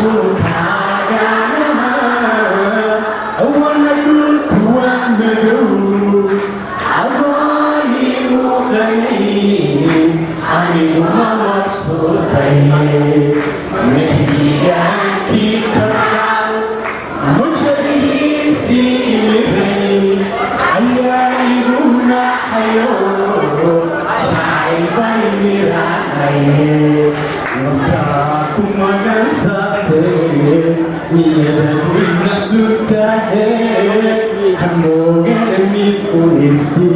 Mashquulkaagana awana dhulku waa madow, adooni muuqanayn aniguma maqsuuday. Mahigaankii kalgacal mujadihiisii imiray ayaa igu naxayo, jacayl bay miraanaye. Naftaa ku magansatee, niyadadu sugtahe, hamoogana mid unisi,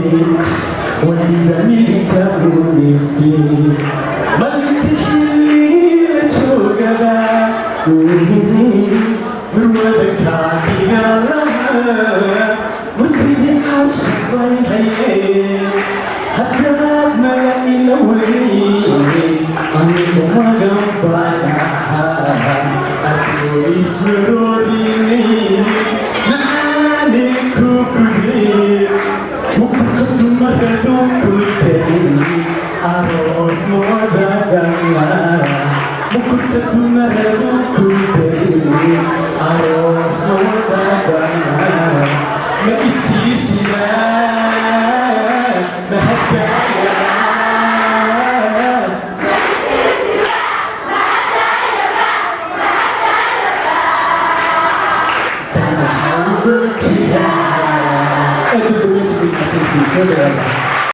waliba midigta unisi. Malinta xilligii la joogaba murwada kaadiga lahaa, murtidii caashaq bay hayeen. Haddaad mala ila weyn, anigu magan baan ahaa. Adoon ismaroodinay, macaani ku guday, mukurka dumaradu ku darin, aroos ma wadaagana. Mukurka dumaradu ku darin, aroos ma wadaagana. Ma istiisina ma haddaayaba? Maxaa ugu jira? Aad u dhaweyntii, mahadsantihiin, soo dhawaada.